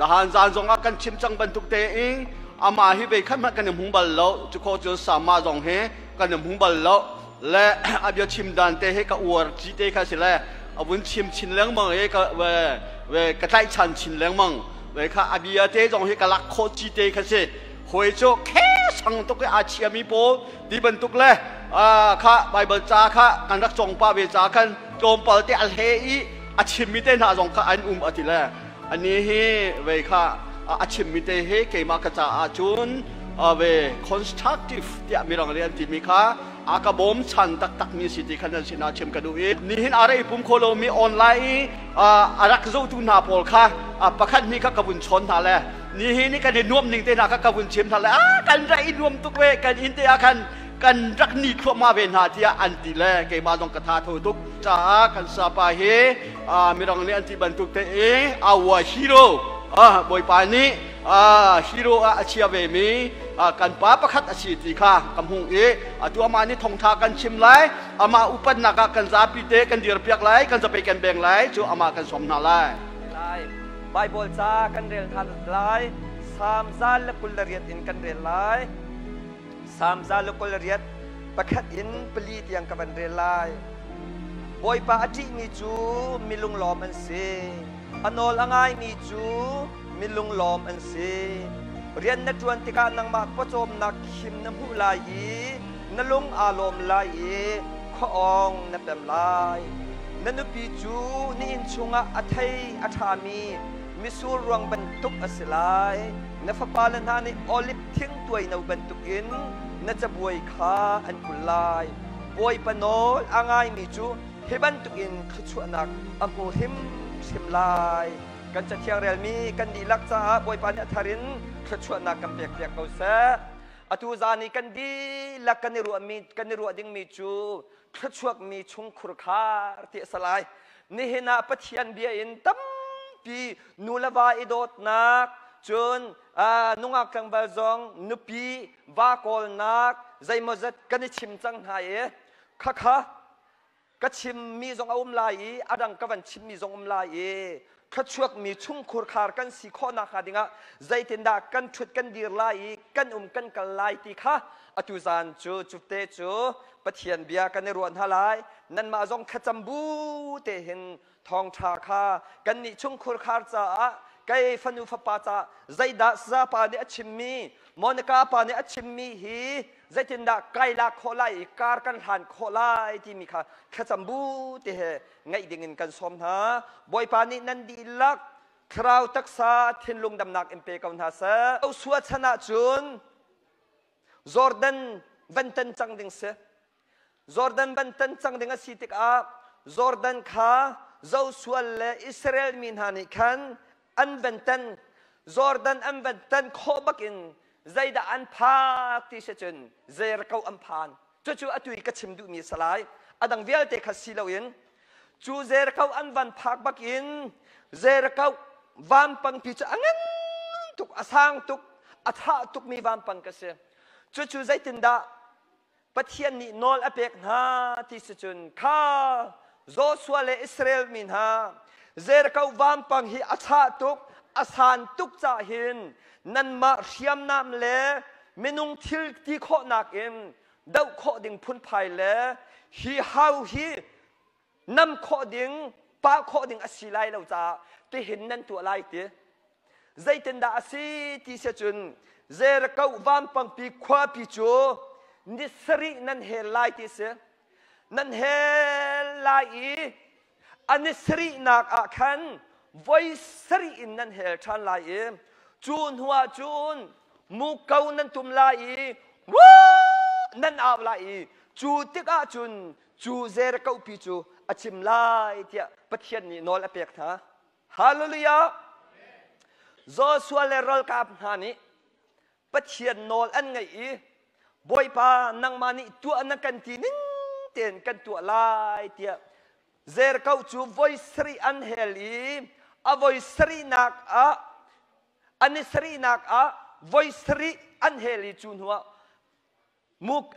Zahan zan zong ah kan chim cang bantuk tein amah hi vei khat hmanh kan i hmu bal lo. Cu cun sama zong hi kan i hmu bal lo. Le a bia chim dan te hi ka uar ci te kha si le a vun chim chin lengmang i ka ve ve ka tlaihchan chin lengmang. Ve kha a bia te zong hi ka lak khawh ci te kha si. Hoi cu khe sang tuk i aa chiami pawl ti bantuk le kha Bible ca kha kan rak cawng pah ve ca khan tlawmpal te a hle i a chimmi te hna zong kha an um a ti le ani hi vei kha a chimmi te hi keimah ka caah cun ve constructive tiah mirang nih an timi kha a ka bawm chan taktak mi si ti khan nan sinah chim ka duh i nihin a rei pum kho lomi online i a rak zohtu hna pawl kha pakhat hnih kha ka vun chawn hna le nihin i kan i nuam ning te hna kha ka vun chim hna le a kan rak i nuam tuk ve kan inn te ah khan kan rak ni thluahmah ve hna tiah an ti le keimah zong ka tha tho tuk caah kan sapa hi mirang nih an ti bantuk te i our hero bawipa nih hero ah a chia ve mi kan pa pakhat a si ti kha ka hmuh i atu amah nih thongtha kan chim lai amah upatnak ah kan zapi te kan dirpiak lai kan zapei kan beng lai cu amah kan sawm hna lai. Bible ca kan rel hna lai. Salm 128 in kan rel lai. Salm 128 pakhat in pali tiang ka van rel lai. Bawipa a ṭihmi cu mi lunglawm an si. A nawl a ngaimi cu mi lunglawm an si. Rian na ṭuan tikah nangmah pawcawmnak khim na hmuh lai i na lung aa lawm lai i khuaawng na pem lai. Na nupi cu na inn chungah a thei a ṭhami mitsur ruang bantuk a si lai. Na fapale hna nih oliv thing tuaino bantukin na cabuai kha an kulh lai. Bawipa nawl a ngaimi cu hi bantukin thluachuahnak a hmu hrimhrim lai. Kan Cathiang relmi kan dihlak caah Bawipa nih a thar in thluachuahnak kan pekpiak ko seh. Atu zan i kan dihlak kan i ruahmi kan i ruah dingmi cu thluachuakmi chungkhur khar ti a si lai. Nihin ah Pathian bia in tampi nu le va i dawtnak cun nungak tlangval zong nupi va kawlnak zeimawzat kan i chim cang hna i khakha ka chimmi zong a um lai i a dang ka van chimmi zong um lai i thluachuakmi chungkhur khar kan si khawh nakhnga dingah zeitindah kan ṭhut kan dir lai i kan um kan kal lai ti kha atu zan cu cupte cu Pathian bia kan i ruah hna lai. Nanmah zong thlacam bu te hin thawngṭha kha kannih chungkhur khar caah kei fanu fapa caah zeidah sazapa nih a chimmi Monica pa nih a chimmi hi zeitindah kai lak khawh lai i kar kan hlan khawh lai timi kha thlacam bu te he ngaih dingin kan sawm hna. Bawipa nih nan dihlak thlarau taksa thinlung damnak in pe ko hna seh. Joshua chan ah cun Jordan van tan cang ding si. Jordan van tan cang ding a si tikah Jordan kha Joshua le Israel mi hna nih khan an van tan. Jordan an van tan khawh bakin zeidah an phak ti si cun Jericho an phan. Cucu atu i ka chim duhmi a si lai. A dang vialte kha si loin cu Jericho an van phak bakin Jericho vampangpi cu a ngan tuk, a sang tuk, a tha tukmi vampang ka si. Cucu zeitindah Pathian nih nawl a pek hna ti si cun kha Joshua le Israel mi hna Jericho vampang hi a chah tuk a san tuk cah hin nanmah hriamnam le minung thil ti khawhnak in doh khawh ding phunphai le hi hau hi nam khawh ding pah khawh ding a si lai lo caah tihin nan tuah lai ti. Zeitindah a si ti si cun Jericho vampangpi khuapi cu ni sarih nan hel lai ti si. Nan hel lai i a ni sarihnak ah khan voi sarih in nan hel ṭhan lai i cu hnuah cun muko nan tum lai i nan au lai i cu tikah cun cu Jericho pi cu a cim lai tiah Pathian nih nawl a pek hna. Hallelujah! Joshua le ralkap hna nih Pathian nawl an ngaih i Bawipa nangmah nih tuah na kan ti ning tein kan tuah lai tiah Jericho cu voi sarih an hel i a voi sarihnak ah an i sarihnak ah voi sarih an hel i cu hnuah muk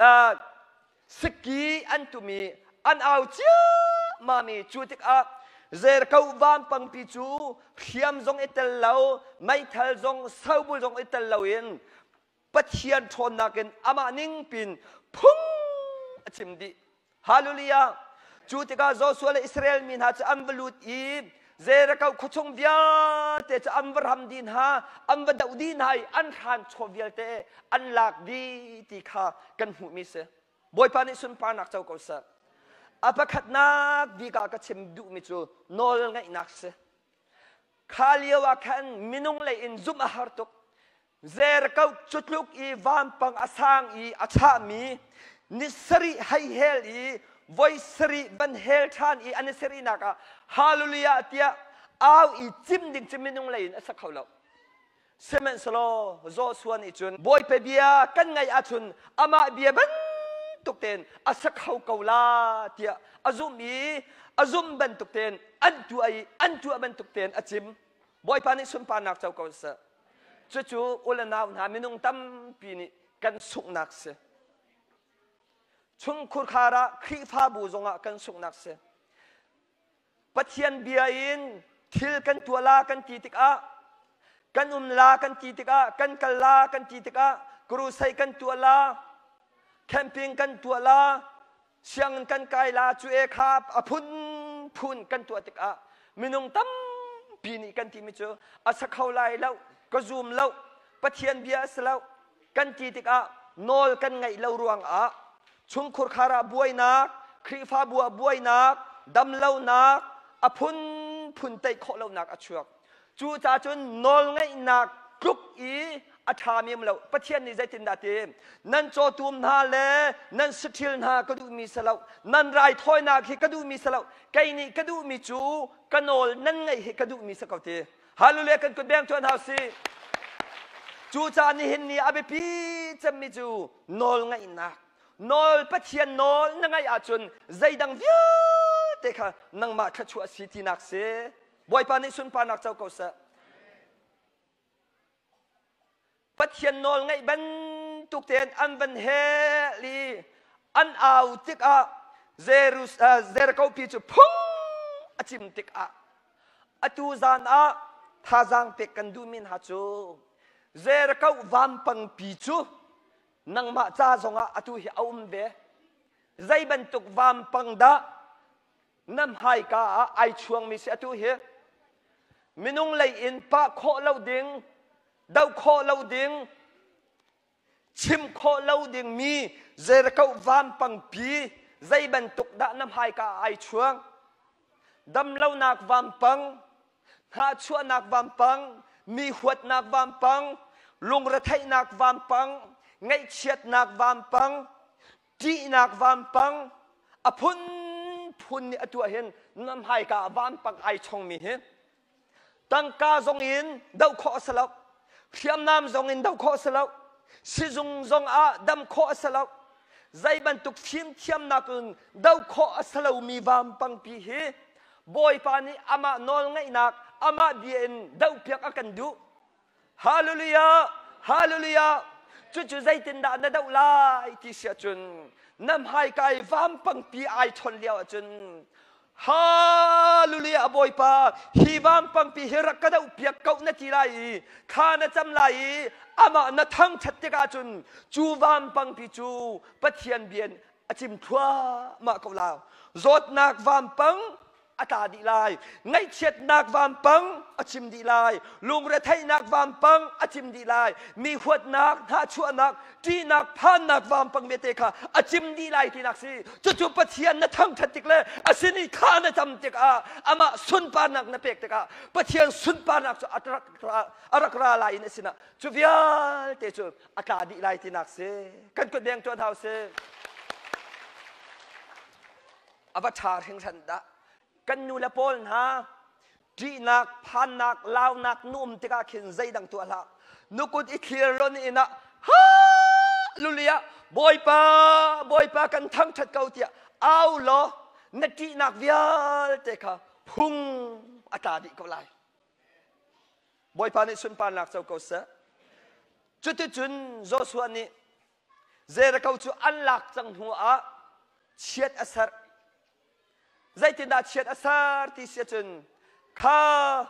siki an tum i an au ciammam i cu tikah. Jericho vampangpi cu hriam zong i tel lo, meithal zong sobul zong i tel loin Pathian ṭhawnnak in amah ning pin phung a chim dih. Hallelujah! Cu tikah Joshua le Israel mi hna cu an va lut i Jericho khuachung vialte cu an va ram dih hna, an va doh dih hna i an hranchaw vialte an lak dih ti kha kan hmuhmi si. Bawipa nih sunparnak co ko seh. A pakhatnak bik ah ka chim duhmi cu nawlngaihnak si. Kha lio ah khan minung lei in zumh a har tuk. Jericho cu tluk i vampang a sang i a chahmi ni sarih hei hel i voi sarih van hel ṭhan i an i sarihnak ah Hallelujah tiah au i cim ding cu minung lei in a sa kho lo. Sihmanhsehlaw Joshua nih cun Bawipa bia kan ngaih ahcun amah bia bantuk tein a sa kho ko la tiah a zumh i a zumh bantuk tein an tuah i an tuah bantuk tein a cim. Bawipa nih sunparnak co ko seh. Cucu u le nau hna minung tampi nih kan sunghnak si. Chungkhur khar ah Khrihfabu zongah kan sunghnak si. Pathian bia in thil kan tuah la kan ti tikah kan um la kan ti tikah kan kal la kan ti tikah crusade kan tuah la camping kan tuah la sianginn kan kai la cu e kha a phunphun kan tuah tikah minung tampi nih kan timi cu a sa kho lai lo ka zum lo Pathian bia a si lo kan ti tikah nawl kan ngaih lo ruangah chungkhur khar ah buainak Khrihfabu ah buainak damlonak a phunphun teih khawh lonak a chuak Cucaah cun nawlngaihnak tluk i a ṭhami um lo. Pathian nih zeitindah ti? Nan cawtum hna le nan saṭhil hna ka duhmi si lo. Nan raithawinak hi ka duhmi si lo. Kei nih ka duhmi cu ka nawl nan ngaih hi ka duhmi si ko ti. Hallelujah kan kut beng tuan hau si. Cucaah nihin ni a biapi cemmi cu nawlngaihnak. Nawl Pathian nawl na ngaih ahcun zeidang vialte kha nangmah thluachuah si tinak si. Bawipa nih sunparnak co ko seh. Pathian nawl ngaih bantuk tein an van hel i an au tikah Jericho pi cu phung a cim tikah atu zan ah thazaang pek kan duhmi hna cu Jericho vampangpi cu nangmah ca zongah atu hi a um ve. Zei bantuk vampang dah na hmaika ah ai chuangmi si atu hi minung lei in pah khawh lo ding doh khawh lo ding chim khawh lo dingmi Jericho vampangpi zei bantuk dah na hmaika ah ai chuang damlonak vampang hnahchuahnak vampang mi huatnak vampang lungretheihnak vampang ngaihchiatnak vampang ṭihnak vampang a phunphun nih a tuah hin na hmaika ah vampang ai chongmi hi tangka zong in doh khawh a si lo hriamnam zong in doh khawh a si lo sizung zong ah dam khawh a si lo zei bantuk fimthiamnak in doh khawh a si lomi vampangpi hi Bawipa nih amah nawlngaihnak amah bia in dohpiak a kan duh Hallelujah! Hallelujah! Cucu zeitindah na doh lai ti si ahcun na hmaika i vampangpi ai ṭhawn lio ahcun Hallelujah Bawipa hi vampangpi hi rak ka doh piak ko na ti lai i thla na cam lai i amah na thangṭhat tikah cun cu vampangpi cu Pathian bia in a cim thluahmah ko lai. Zawtnak vampang a tla dih lai ngaihchiatnak vampang a chim dih lai lungretheihnak vampang a chim dih lai mi huatnak hnahchuahnak ṭihnak phannak vampang vialte kha a cim dih lai tinak si cucu Pathian na thangṭhat tik le a sin i kha na cam tikah amah sunparnak na pek tikah Pathian sunparnak cu a rak ra lai in a sinah cu vialte cu a tla dih lai tinak si kan kut deng tuan hau si A va ṭha hringhran dah! Kan nu le pawl hna ṭihnak, phannak, launak nu um tikah khin zeidang tuah hlah. Nu kut i thlir lon inn ah Hallelujah! Bawipa, Bawipa kan thangṭhat ko tiah au law na ṭihnak vialte kha phung a tla dih ko lai. Bawipa nih sunparnak co ko seh. Cuticun Joshua nih Jericho cu an lak cang hnu ah chiat a serh. Zeitindah chiat a ser ti si ahcun kha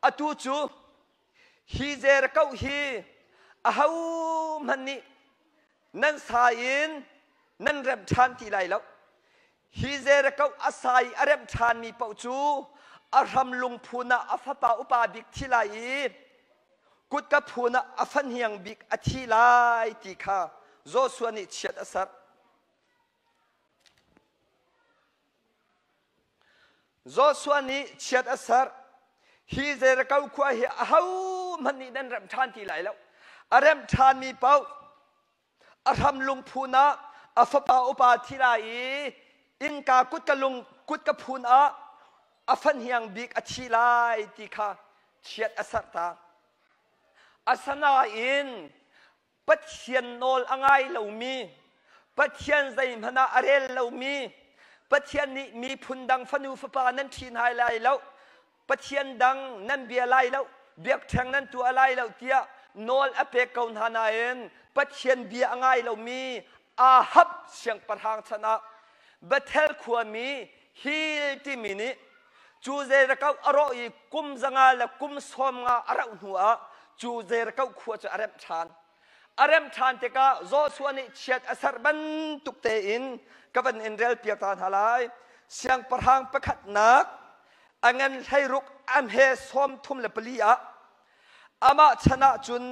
atu cu hi Jericho hi ahohmanh nih nan sa in nan remh ṭhan ti lai lo. Hi Jericho a sa i a remh ṭhanmi paoh cu a hram lungphun ah a fapa upa bik thi lai i kutka phun ah a fahniang bik a thi lai ti kha Joshua nih chiat a serh. Joshua nih chiat a serh. Hi Jericho khua hi ahohmanh nih nan remh ṭhan ti lai lo. A remh ṭhanmi paoh a hram lungphun ah a fapa upa thi lai i innka kutka lung kutka phun ah a fahniang bik a thi lai ti kha chiat a serh ta. Asinain Pathian nawl a ngai lomi, Pathian zeihmanh ah a rel lomi, Pathian nih miphun dang fanu fapa nan ṭhi hna lai lo, Pathian dang nan bia lai lo, biakṭheng nan tuah lai lo tiah nawl a pek ko hna nain Pathian bia a ngai lomi Ahab siangpahrang chan ah Bethel khuami Hil timi nih cu Jericho a rawh i kum 500 le kum 50 a rauh hnu ah cu Jericho khua cu a remh ṭhan. A remh ṭhan tikah Joshua nih chiat a serh bantuk tein ka van in relpiak ta hna lai. Siangpahrang pakhatnak a ngan 16 a hme 34 ah amah chan ah cun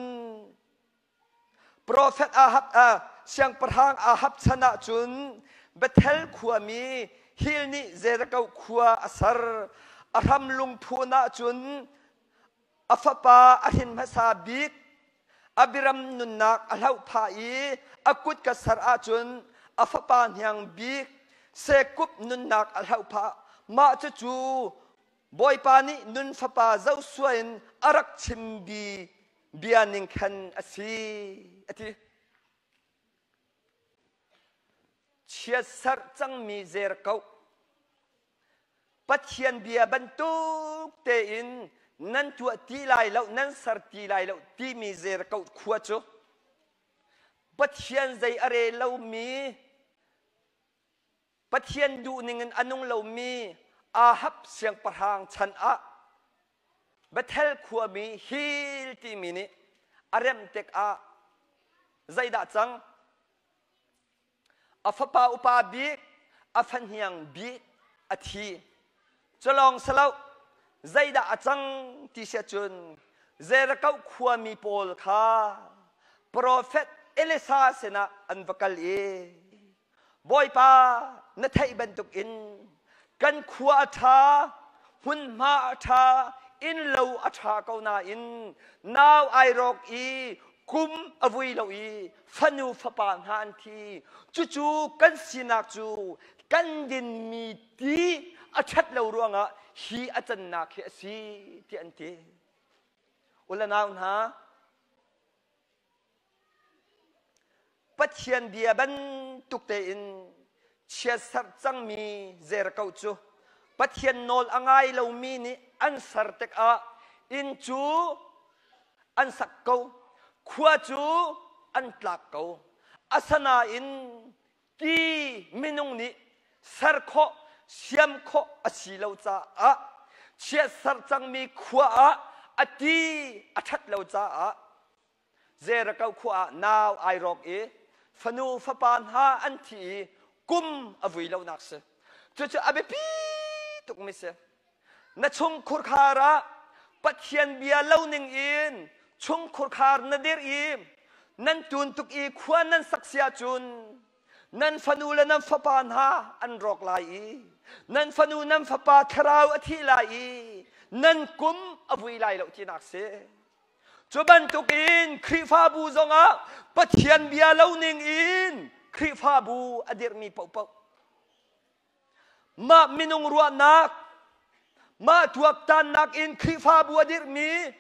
Profet Ahab, siangpahrang Ahab chan ah cun Bethel khuami Hil nih Jericho khua a ser. A hram lungphun ah cun a fapa a hrin hmasa bik Abiram nunnak a hloh phah i a kut ka ser ahcun a fapa hniang bik Sekub nunnak a hloh phah. Mah cucu Bawipa nih nun fapa Joshua in a rak chim bia ning khan a si a ti. Chiatserh cangmi Jericho Pathian bia bantuk tein nan tuah ti lai lo nan ser ti lai lo timi Jericho khua cu Pathian zei a rel lomi Pathian duhning in a nung lomi Ahab siangpahrang chan ah Bethel khuami Hil timi nih a remh tikah zeidah cang? A fapa upa bik, a fahniang bik a thi. Culawng si lo, zeidah a cang ti si ahcun Jericho khuami pawl kha profet Elisha sinah an va kal i Bawipa na theih bantukin kan khua a ṭha, hmunhma a ṭha, innlo a ṭha ko nain nau ai rawk i kum a vui lo i fanu fapa hna an thi. Cucu kan sinak cu kan dinmi ti a ṭhat lo ruangah hi a cannak hi a si tiah an ti. U le nau hna, Pathian bia bantuk tein chiatserh cangmi Jericho cu Pathian nawl a ngai lomi nih an ser tikah inn cu an sak ko, khua cu an tlak ko. Asinain ti minung nih ser khawh, siam khawh a si lo caah chiatserh cangmi khua ah a ti a ṭhat lo caah Jericho khua ah nau ai rawk i fanu fapa hna an thi i kum a vui lonak si. Cucu a biapi tukmi si. Na chungkhurkhar ah Pathian bia lo ning in chungkhurkhar na dir i nan tun tuk i khua nan sak si ahcun nan fanu le nan fapa hna an rawk lai i nan fanu nan fapa thlarau a thi lai i nan kum a vui lai lo tinak si. Cu bantukin Khrihfabu zongah Pathian bia lo ning in Khrihfabu a dirhmi paohpaoh mah minung ruahnak mah tuaktannak in Khrihfabu a dirhmi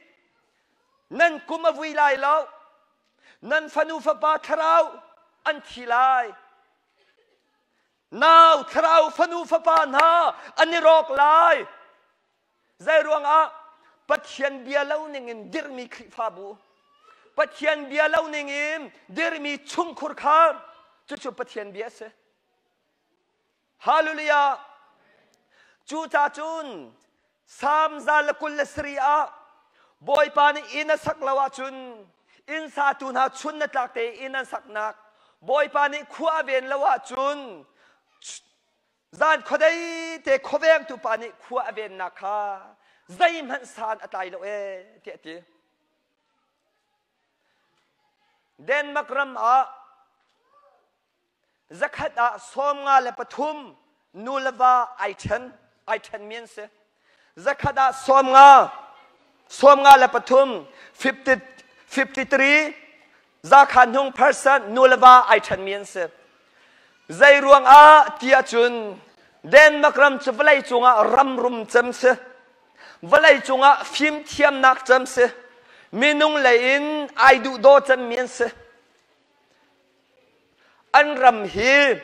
nan kum a vui lai lo nan fanu fapa thlarau an thi lai nau thlarau fanu fapa hna an i rawk lai Zei ruangah Pathian bia lo ningin dirhmi Khrihfabu, Pathian bia lo ningin dirhmi chungkhur kha cucu Pathian bia a si. Hallelujah! Cucacun Salm 127 ah Bawipa nih inn a sak lo ahcun inn satu hna chun na tlak te inn an saknak Bawipa nih khua a ven lo ahcun zan khuadei te khuavengtu pa nih khua a vennak kha zeihmanh san a tlai lo ee tiah a ti. Denmark ram ah zakhat ah 53 nu le va ai ṭhen ai ṭhenmi an si. Zakhat ah 50 53 50 53 zakhan hnung percent nu le va ai ṭhenmi an si. Zei ruangah tiah cun Denmark ram cu vawlei cungah ram rum cem si. Vawlei cungah fimthiamnak cem si. Minung lei in ai duhdaw cemmi an si. An ram hi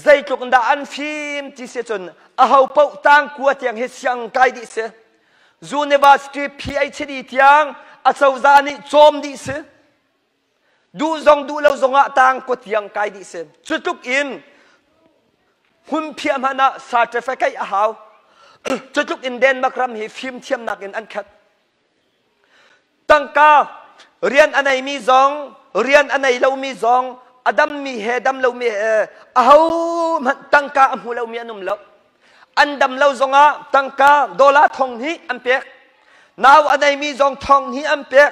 zeitluk in dah an fim ti si cun aho paoh tangkua tiang hi siang kai dih si. University PhD tiang acozah nih cawm dih si. Duh zong duh lo zongah tangkua tiang kai dih si. Cu tluk in hmunphiah hmanh ah certificate a hau. Cu tluk in Denmark ram hi fimthiamnak in an khat. Tangka rian a neimi zong rian a nei lomi zong a dammi he dam lomi he ahohmanh tangka a hmu lomi an um lo. An dam lo zongah tangka dollar thong hnih an pek. Nau a neimi zong thong hnih an pek.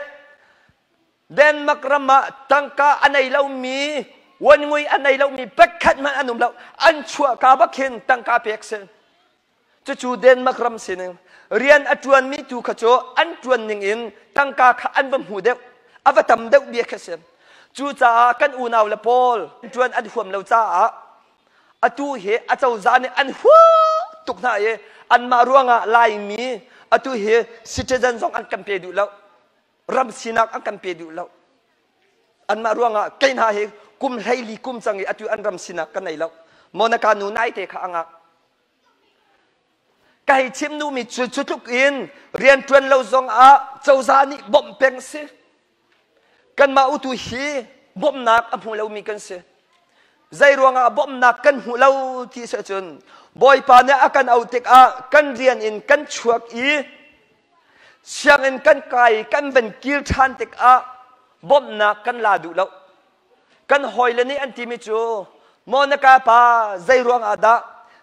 Denmark ram ah tangka a nei lomi uanngui a nei lomi pakhat hmanh an um lo. An chuahka bak hin tangka pek si. Cucu Denmark ram sining rian a ṭuanmi tu kha cu an ṭuan ning in tangka kha an va hmu deuh, a va tam deuh bia kha si. Cucaah kan unau le pawl ṭuan an huam lo caah atu hi acozah nih an hua tuk hna i anmah ruangah Laimi atu hi citizen zong an kan pe duh lo, ram sinak an kan pe duh lo. Anmah ruangah kei hna hi kum 14 kum cang i atu an ram sinak ka nei lo. Monica nu naite kha a ngak. Ka hei chim duhmi cu cu tluk in rianṭuan lo zongah cozah nih bawmh peng si. Kanmah utu hi bawmhnak a hmu lomi kan si. Zei ruangah bawmhnak kan hmuh lo ti si ahcun Bawipa nih a kan auh tikah kan rian in kan chuak i sianginn kan kai kan van kir ṭhan tikah bawmhnak kan la duh lo. Kan hawile nih an timi cu Monica pa zei ruangah dah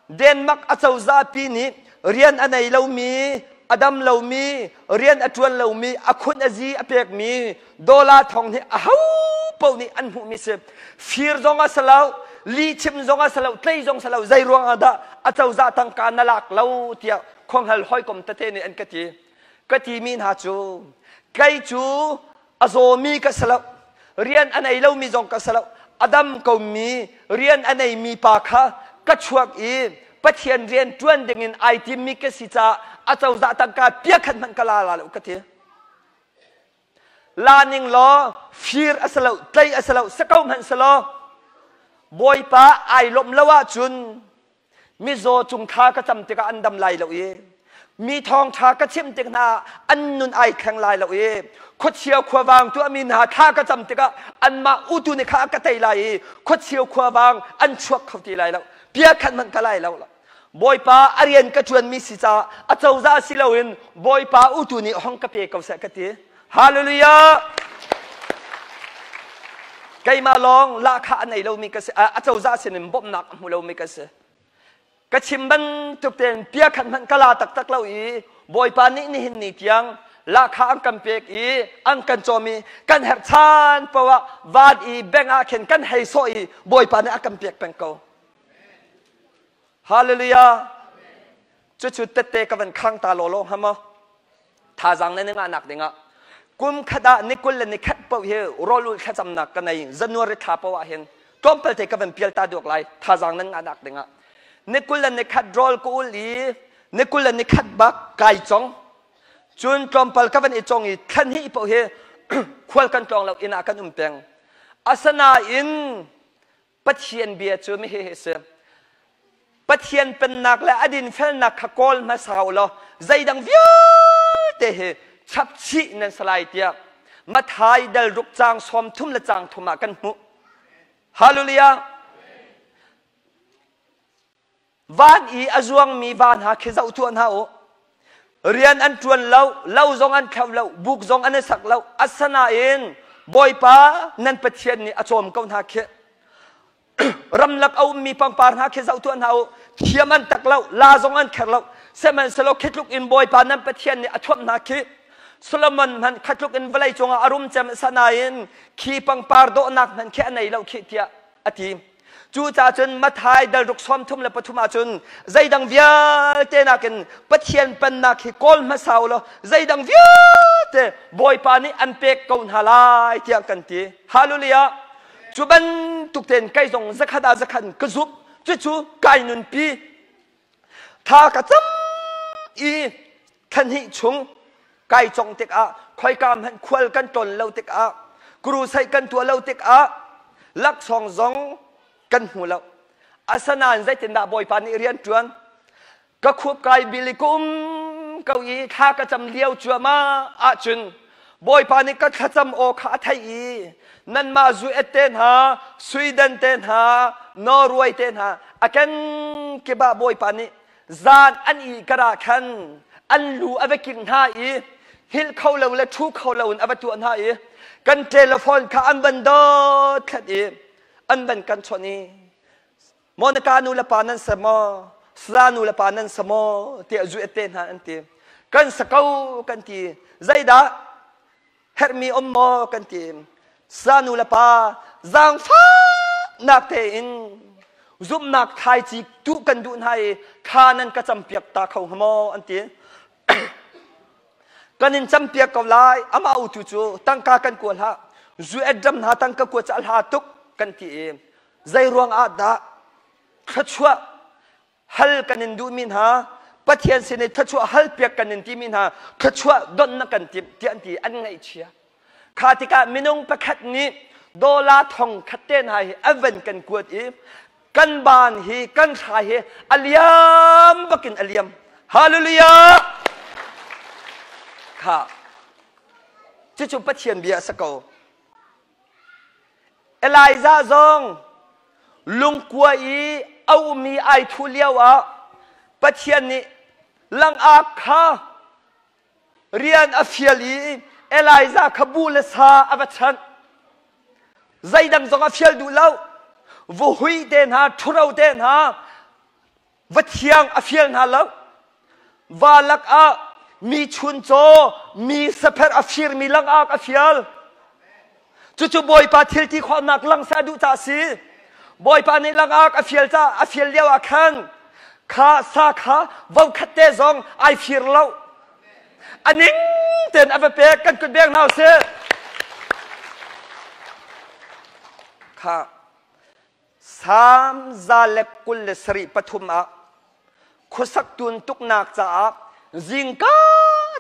Denmark acozahpi nih rian a nei lomi, a dam lomi, rian a ṭuan lomi, a khun a zi a pekmi dollar thong nih aho paoh nih an hmuhmi si. Fir zong a si lo, lihchim zong a si lo, tlei zong si lo, zei ruangah dah acozah tangka na lak lo tiah khuanghal hawikom tete nih an ka ti. Ka timi hna cu kei cu a zawmi ka si lo rian a nei lomi zong ka si lo a dam komi rian a neimi pa kha ka chuak i Pathian rian ṭuan dingin ai timmi ka si caah a cozah tangka piakhat hmanh ka la la lo ka ti. La ning law fir a si lo tlei a si lo sako hmanh si law Bawipa ai lawmh lo ahcun Mizaw cung thla ka cam tikah an dam lai lo i mi thawngṭha ka chimh tik hna ah an nun ai thleng lai lo i khuachia khuavang tuahmi hna thla ka cam tikah anmah utu nih kha a ka tei lai i khuachia khuavang an chuak kho ti lai lo bia khat hmanh ka lai lo Bawipa a rian ka ṭuanmi si caah a cozah si loin Bawipa utu nih hong ka pe ko seh ka ti Hallelujah Keimah lawng lahkhah a nei lomi ka si a cozah sinin bawmhnak a hmu lomi ka si ka chim bantuk tein pia khat hmanh ka la taktak lo i Bawipa nih nihin ni tiang lahkhah an kan pek i an kan cawm i kan herh chan poah ah van i bank ah khin kan hei sawh i Bawipa nih a kan pek peng ko Hallelujah Cucu tette ka van khang ta lawlaw hnga maw? Thazaang le na ngahnak dingah kum khat ah ni 21 paoh hi rawl ulh thlacamnak ka nei January thla paoh ah hin tlawmpal te ka van pial ta duak lai thazaang nan ngahnak dingah ni 21 rawl ka ul i ni 21 bak kai cong cun tlawmpal ka van i cong i thlan hi paoh hi khual kan tlawng lo inn ah kan um peng asanain Pathian bia cu mi hi si. Pathian pennak le a dinfelnak kha kawl hmasa u law zeidang vialte hi chapchih nan si lai tiah Mathai dal ruk caang 30 le caang thum ah kan hmuh. Hallelujah! Van i a zuangmi va hna khi zoh tuah hna u. Rian an ṭuan lo, lo zong an thlo lo, buk zong an i sak lo. Asinain Bawipa nan Pathian nih a cawm ko hna khi. Ramlak a ummi pangpar hna khi zoh tuah hna u. Thiam an tak lo, la zong an kher lo. Sihmanhsehlaw khi tluk in Bawipa nan Pathian nih a thuamh hna khi. Solomon hmanh kha tluk in vawlei cungah a rum cem asinain khi pangpar dawhnak hmanh khi a nei lo khi tiah a ti. Cucaah cun Matthai dal ruk 33 ahcun zeidang vialte nakin Pathian pennak hi kawl hmasa u law zeidang vialte Bawipa nih an pek ko hna lai tiah kan ti. Hallelujah! Cu bantuk tein kei zong zakhat ah zakhat in ka zumh. Cucu kai nunpi. Thla ka cam i thla chung kai cong tikah khoika hmanh khual kan tlawn lo tikah crusade kan tuah lo tikah laksawng zong kan hmu lo. Asinain zeitindah Bawipa nih rian ṭuan? Ka khup kai bil i ka um ko i thla ka cam lio cuahmah ahcun Bawipa nih ka thlacam aw kha a theih i nanmah Zuet te hna, Sweden te hna, Norway te hna a kenkip ah Bawipa nih zan an ih kar ah khan an lu a va kingh hna i hngilh kho lo le ṭhu kho lo in a va tuah hna i kan telephone kha an van dothlat i an van kan chawnh i Monica nu le pa nan sa maw Sala nu le pa nan sa maw tiah zuet te hna an ti kan sa ko kan ti zeidah herhmi um maw kan ti Sala nu le pa zaangfahnak tein zumhnak thlaici tuh kan duh hna i thla nan ka campiak ta kho hnga maw an ti kan in campiak ko lai amah utu cu tangka kan kua hlah zu et ram hna tangka kua cu a hla tuk kan ti i zei ruang ah dah thluachuah hal kan in duhmi hna Pathian sin i thluachuah hal piak kan in timi hna thluachuah donh na kan timh tiah an ti an ngaihchia kha tikah minung pakhat nih dollar thong khat te hna hi a van kan kuat i kan baan hi kan thla hi a liam bakin a liam hallelujah kha cucu Pathian bia a si ko Elijah zong lungkua i a ummi ai thu lio ah Pathian nih langak kha rian a fial i Elijah kha bu le sa a va chanh. Zeidang zong a fial duh lo. Vuhui te hna, ṭhuro te hna, va thiang a fial hna lo va lakah mi chuncaw mi sapher a firmi langak a fial cucu bawipa thil ti khawhnak lang seh a duh ca si bawipa nih langak a fial ca a fial lio ah khan kha sa kha vo khat te zong ai fir lo a ning ten a va pek kan kut beng hna usih kha Salm 127 ah khuasak tun tuknak caah zingka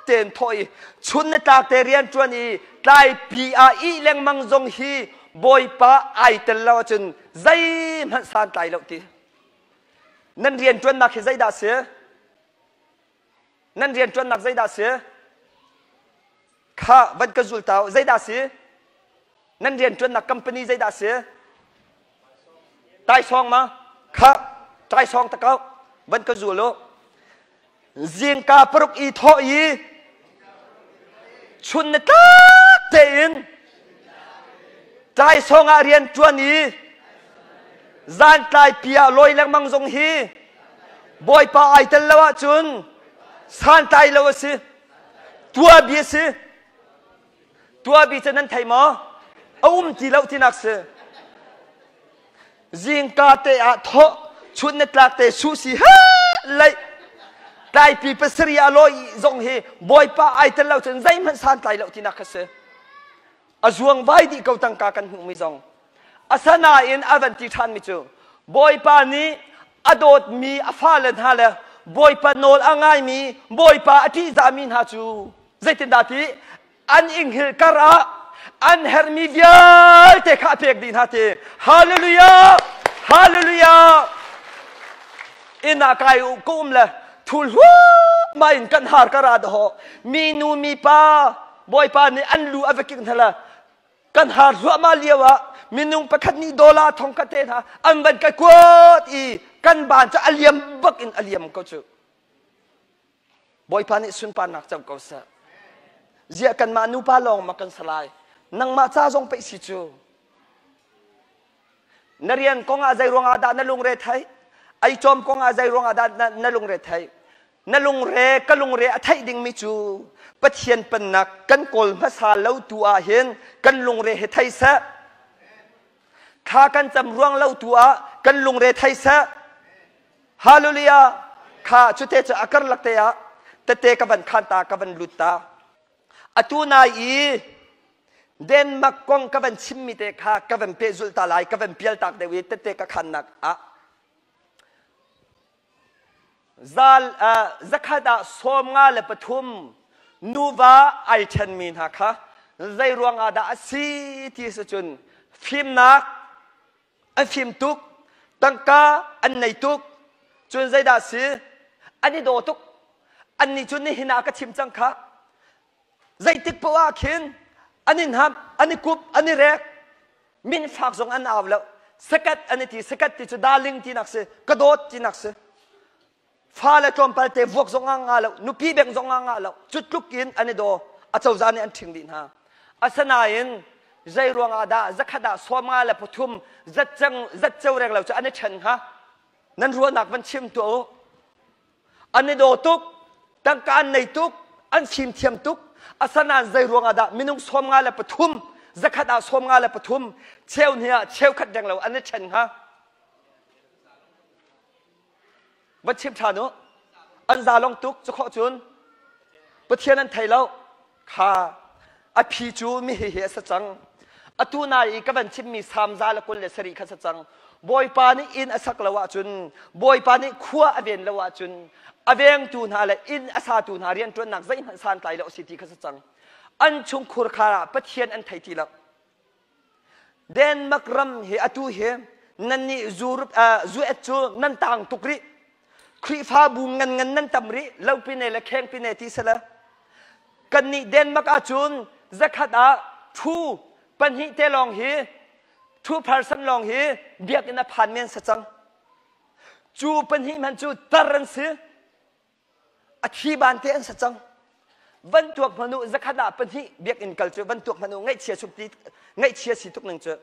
tein thawh i chun ni tlak te rian ṭuan i tlaipi ah ih lengmang zong hi Bawipa ai tel lo ahcun zeihmanh santlai lo ti. Nan rian ṭuannak hi zeidah a si? Nan rian ṭuannak zeidah a si? Kha van ka zul ta u. Zeidah a si? Nan rianṭuannak company zeidah a si? Taisawng ma? Kha taisawng ta kau. Van ka zul u. Zingka paruk i thawh i chun ni tlak tein taisawng ah rian ṭuan i zan tlaipi ah lawi lengmang zong hi Bawipa ai tel lo ahcun santlai lo a si. Tuabi a si. Tuabi cu nan thei maw? A um ti lo tinak si. Zingka te ah thawh, chun na tlak te su si he lei. Tlaipi pasarih ah lawi zong hi Bawipa ai tel lo cun zeihmanh santlai lo tinak kha si. A zuang vai dih ko tangka kan hmuhmi zong. Asanain a van ti ṭhanmi cu Bawipa nih a dawtmi a fale hna le Bawipa nawl a ngaimi Bawipa a ṭihzahmi hna cu zeitindah ti an inghil kar ah an herhmi vialte kha a pek dih hna ti hallelujah hallelujah inn ah kai u ka um le thul hluahmah in kan har kar ah dahawh mi nu mi pa bawipa nih an lu a va kik hna le kan har hluahmah lio ah Minung pakhat nih dollar thong khat te hna an van ka kuat i kan ban cu a liam bak in a liam ko cu. Bawipa nih sunparnak co ko seh. Ziah kanmah nupa lawng ma kan salai. Nangmah ca zong pei si cu. Na rian kong ah zei ruangah dah na lungre theih? Ei cawm kong ah zei ruangah dah na, na lungre theih? Na lungre ka lungre a theih dingmi cu Pathian pennak kan kawl hmasa lo tu ah hin kan lungre hi thei seh. Thla kan cam ruang lo tu ah kan lungre thei seh. Hallelujah! Kha cute cu a karlak te ah tete ka van khan ta ka van lut ta. Atu nai i Denmark kong ka van chimmi te kha ka van pehzulh ta lai, ka van pial tak deuh i tete ka khannak ah zal zakhat ah 53 nuva ai ṭhenmi hna kha zei ruangah dah a si ti si cun fimnak an fim tuk tangka an nei tuk cun zeidah si an i daw tuk annih cu nihin ah ka chim cang kha zeitik poah ah khin an i hnamh an i kup an i rek min fak zong an au lo sakat an i ti sakat ti cu darling tinak si ka dawt tinak si Fale tlawmpal te vuak zong ah ngah lo, nupi beng zong ah ngah lo. Cu tluk in an i daw. Acozah nih an ṭhing dih hna. Asinain zei ruangah dah zakhat ah 53 zatcang zatceo reng lo cu an i ṭhen hnga? Nan ruahnak van chim tuah u. An i daw tuk, tangka an nei tuk, an fimthiam tuk. Asanain zei ruangah dah minung 53 zakhat ah 53 cheu hnih ah cheukhat reng lo an i ṭhen hnga? Van chim ṭhan u. An za long tuk cu khawh cun Pathian an thei lo. Kha a phi cu mi hi hi a si cang. Atu nai i ka van chimmi Salm 127 kha si cang. Bawipa nih inn a sak lo ahcun, Bawipa nih khua a ven lo ahcun, a vengtu hna le inn a satu hna rianṭuannak zeihmanh santlai lo a si ti kha si cang. An chungkhur khar ah Pathian an thei ti lo. Denmark ram hi atu hi nannih zuet cu nan tang tuk rih. Khrihfabu ngan ngan nan tam rih. Lopine le khengpine ti sala. Kannih Denmark ahcun zakhat ah thu pahnih te lawng hi 2% lawng hi biakinn a phan men sa cang. Cu pahnih hmanh cu tar an si. A thi ban te an sa cang. Van tuak hmanh u zakhat ah pahnih biakinn kal cu van tuak hmanh u ngaihchia suk ti ngaihchia si tuk ning cu.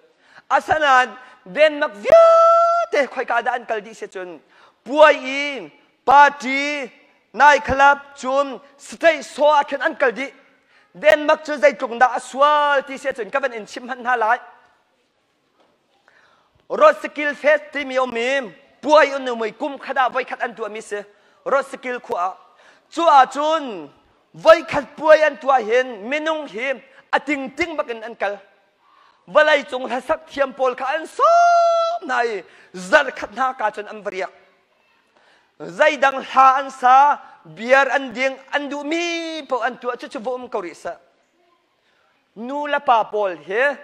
Asanain Denmark vialte khoika dah an kal dih si cun puai i party night club cun state show ah khin an kal dih. Denmark cu zeitluk dah a sual ti si cun ka van in chim hmanh hna lai. Roskilde Fest timi um i puai an um i kum khat ah voikhat an tuahmi si Roskilde khua ah. Cu ahcun voikhat puai an tuah hin minung hi a tingting bakin an kal. Vawlei cung hlasak thiam pawl kha an sawm hna i zarkhat hna ka cun an va riak. Zeidang hla an sa, beer an ding, an duhmi paoh an tuah cucu va um ko rih seh. Nu le pa pawl hi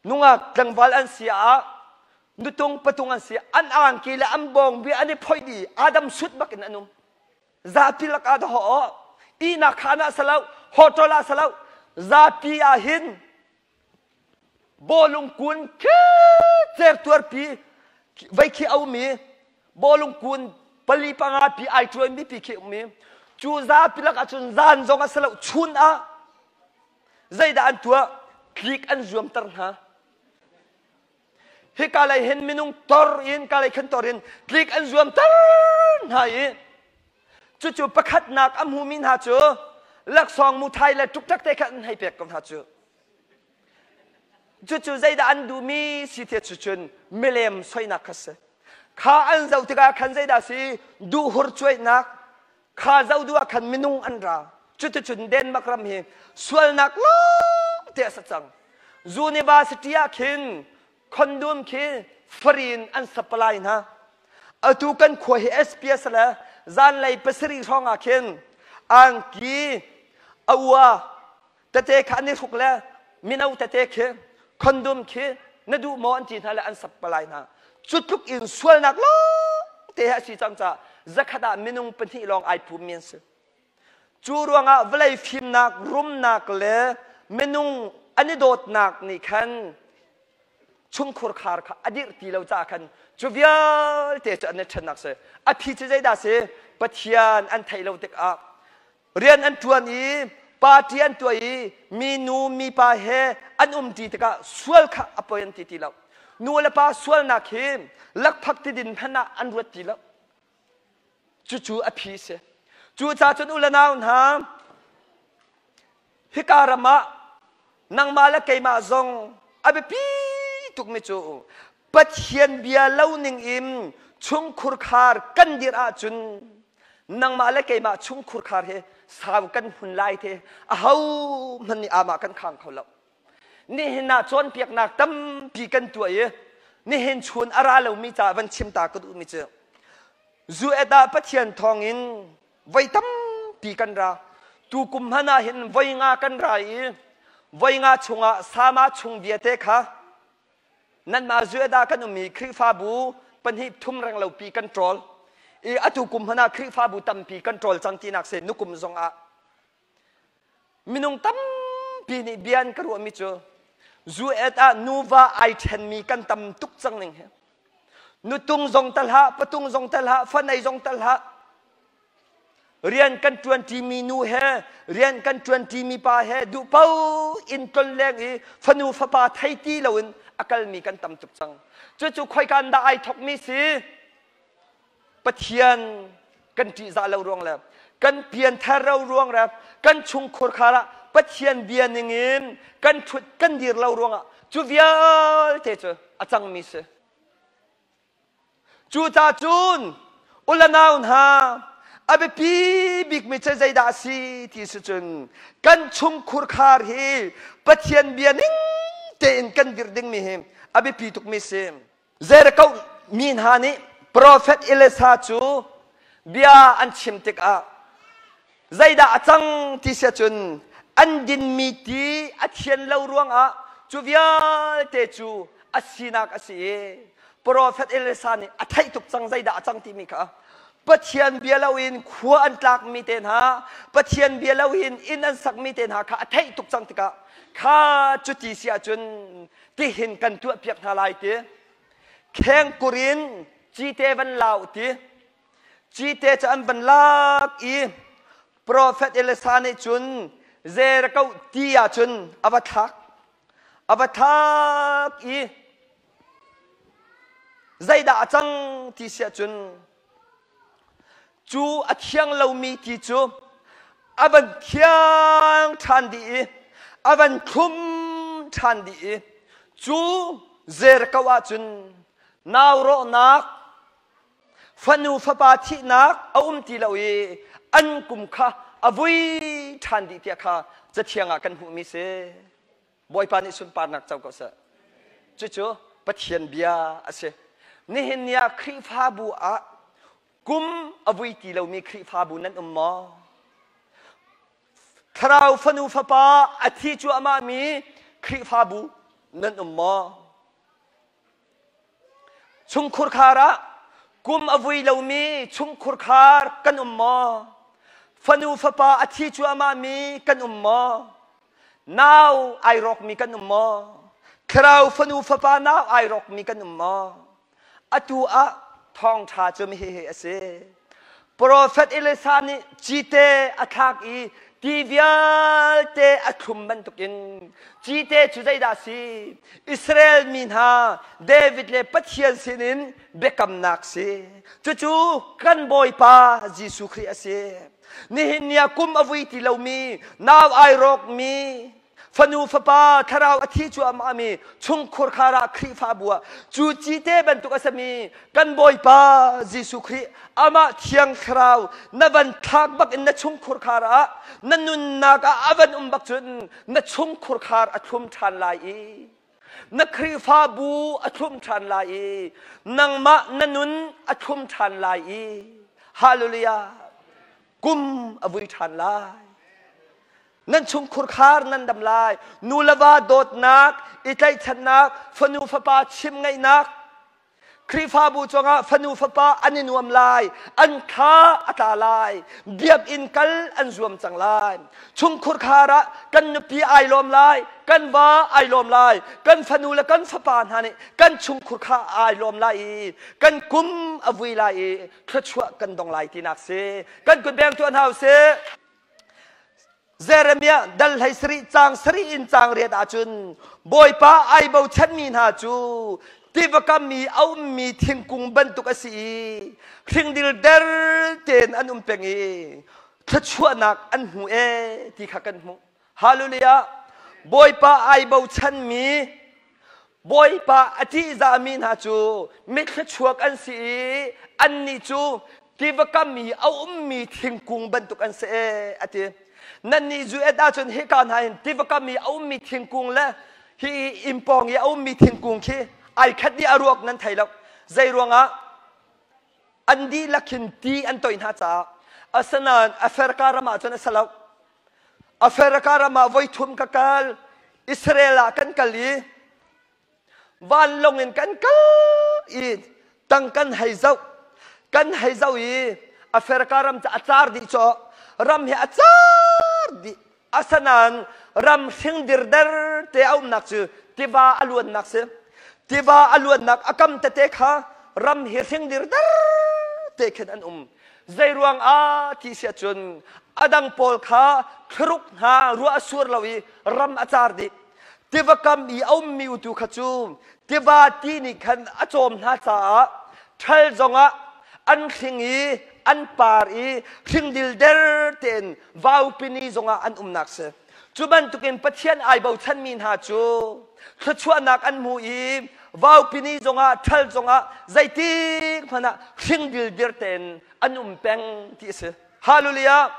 nungak tlangval an si ah nutung patung an si an angki le an bawngbi an i phoih dih Adam sut bak in an um zapi lakah dah ho ihnak khaan ah salo hotel ah salo zapi ah hin bawlung kun khi certuar pi vei khi a um i bawlung kun pali panga pi ai ṭuanmi pi khi um i cu zapi lakah cun zan zong a si lo chun ah zeidah an tuah tlik an zuamter hna hika lei hin minung tor in ka lei khan tor in tlik an zuamter hna i cucu pakhatnak a hmumi hna cu laksawng muthai le ṭukṭak te kha an hei pek ko hna cu Cucu zeidah an duhmi si ti cu cun milem soinak kha si. Kha an zoh tikah khan zeidah si duhhur cuainak kha zoh duh ah khan minung an ra. Cuticun Denmark ram hi sualnak lawng te a si cang. University ah khin condom khi free in an supply hna. Atu kan khua hi SPS le zanlei pasarih hrawng ah khin angki a ua tete kha an i hruk le mino tete khi condom khi na duh maw an ti hna le an sap palai hna cu tluk in sualnak lawng te he a si cang caah zakhat ah minung pahnih lawng ai pummi an si cu ruangah vawlei fimnak rumnak le minung an i dawtnak nih khan. Chungkhur khar kha a dirh ti lo caah khan cu vialte cu an i ṭhennak si. A phi cu zeidah si? Pathian an theih lo tikah rian an ṭuan i party an tuah i minu mipa he an umṭi tikah sual kha a poi an ti ti lo. Nu le pa sualnak hi lakphak tidin hmanh ah an ruat ti lo. Cucu a phi si. Cucaah cun u le nau hna, hika ram ah nangmah le keimah zong a biapi tukmi cu Pathian bia lo ning in chungkhur khar kan dirh ahcun nangmah le keimah chungkhur khar hi sau kan hmun lai te aho hmanh nih amah kan khang kho lo. Nihin ah cawnpiaknak tampi kan tuah i nihin chun a ra lomi caah van chim ta ka duhmi cu Zuet ah Pathian thawngin voi tampi kan ra. Tukum hmanh ah hin voi nga kan ra i voi nga chungah sama chung viate kha nanmah Zuet ah kan um i Khrihfabu pahnih thum reng lopi kan ṭawl. I atu kum hmanh ah Khrihfabu tampi kan ṭawl cang tinak si nukum zongah. Minung tampi nih bia an ka ruahmi cu zu-et ah nuva ai ṭhenmi kan tam tuk cang ning hi. Nutung zong tal hlah, patung zong tal hlah, fanei zong tal hlah. Rian kan ṭuanṭimi nu he, rian kan ṭuanṭimi pa he duh paoh in tlonleng i fanu fapa thei ti loin a kalmi kan tam tuk cang. Cucu khoika in dah ai thawkmi si? Pathian kan ṭihzah lo ruang le kan pianthar ro ruang le kan chungkhur khar ah Pathian bia ningin kan ṭhut kan dir lo ruangah cu vialte cu a cangmi si. Cucaah cun ulanau hna a biapi bikmi cu zeidah a si ti si cun kan chungkhur khar hi Pathian bia ning tein kan dirh dingmi hi a biapi tukmi si. Jericho mi hna nih profet Elisha cu bia an chim tikah zeidah a cang ti si ahcun an dinmi ti a thian lo ruangah cu vialte cu a sinak a si i profet Elisha nih a theih tuk cang zeidah a cang timi kha. Pathian bia loin khua an tlakmi te hna, Pathian bia loin inn an sakmi te hna kha a theih tuk cang tikah kha cuti si ahcun tihin kan tuahpiak hna lai ti khengkur in cite van lau ti cite cu an van lak i profet Elisa nih cun Jericho ti ah cun a va thlak a va thlak i zeidah a cang ti siah cun Cu a thiang lomi ti cu a van thiang ṭhan dih i a van thlum ṭhan dih i cu Jericho ah cun nau rawhnak, fanu fapa thihnak a um ti lo i an kum kha a vui ṭhan dih tiah kha Cathiang ah kan hmuhmi si. Bawipa nih sunparnak co ko seh. Cucu Pathian bia a si. Nihin ni ah Khrihfabu ah kum a vui ti lomi Khrihfabu nan um maw? Thlarau fanu fapa a thi cuahmahmi Khrihfabu nan um maw? Chungkhur khar ah kum a vui lomi chungkhur khar kan um maw? Fanu fapa a thi cuahmahmi kan um maw? Nau ai rawkmi kan um maw? Thlarau fanu fapa nau ai rawkmi kan um maw? Atu ah thawngṭha cu hihi a si. Profet Elisha nih cite a thlak i ti vialte a thlum bantukin cite cu zeidah a si? Israel mi hna David le Pathian sinin biakamnak si. Cucu kan Bawipa Jesuh Khrih a si. Nihin ni ah kum a vui ti lomi, nau ai rawkmi, fanu fapa thlarau a thi cuahmahmi chungkhur khar ah Khrihfabu ah cu cite bantuk a sami kan Bawipa Jesuh Khrih amah Thiang Thlarau na van thlak bak in na chungkhur khar ah na nunnak ah a van um bak cun na chungkhur khar a thlum ṭhan lai i na Khrihfabu a thlum ṭhan lai i nangmah na nun a thlum ṭhan lai i Hallelujah kum a vui ṭhan lai nan chungkhur khar nan dam lai nu le va dawtnak i tlaihchannak fanu fapa chim ngaihnak. Khrihfabu cungah fanu fapa an i nuam lai, an thla a tla lai, biakinn kal an zuam cang lai. Chungkhur khar ah kan nupi ai lawm lai, kan va ai lawm lai, kan fanu le kan fapa hna nih kan chungkhur kha ai lawm lai i kan kum a vui lai i thluachuah kan dong lai tinak si. Kan kut beng tuah hna usih. Jeremiah dal hlei sarih caang sarih in caang riat ahcun Bawipa ai bochanmi hna cu tiva kam i a ummi thingkung bantuk a si i hringdil der tein an um peng i thluachuahnak an hmu ee ti kha kan hmuh. Hallelujah! Bawipa ai bochanmi Bawipa a ṭihzahmi hna cu mithluachuak an si i annih cu tiva kam i a ummi thingkung bantuk an si ee a ti. Nannih zu-et ahcun hika hna hin tiva kam i a ummi thingkung le hi inn pawng i a ummi thingkung khi ai khat dih a ruak nan thei lo. Zei ruangah an dihlak hin ti an toih hna caah asinain Africa ram ah cun a si lo. Africa ram ah voithum ka kal. Israel ah kan kal i vanlawng in kan kal i tang kan hei zoh. Kan hei zoh i Africa ram cu a car dih caw. Ram hi a car dih. Asinain ram hring dirder te a umnak cu tiva a luannak si. Tiva a luannak a kam tete kha ram hi hring dirder te khin an um. Zeiruang ah ti si ahcun a dang pawl kha thlaruk hna ruah a sur lo i ram a car dih. Tiva kam i a ummi utu kha cu tiva ti nih khan a cawm hna caah ṭhal zongah an hling i an par i hringdil der tein vaupini zongah an umnak si. Cu bantukin Pathian ai bochanmi hna cu thluachuahnak an hmu i vaupini zongah ṭhal zongah zeitik hmanh ah hringdil dir tein an um peng ti a si. Hallelujah!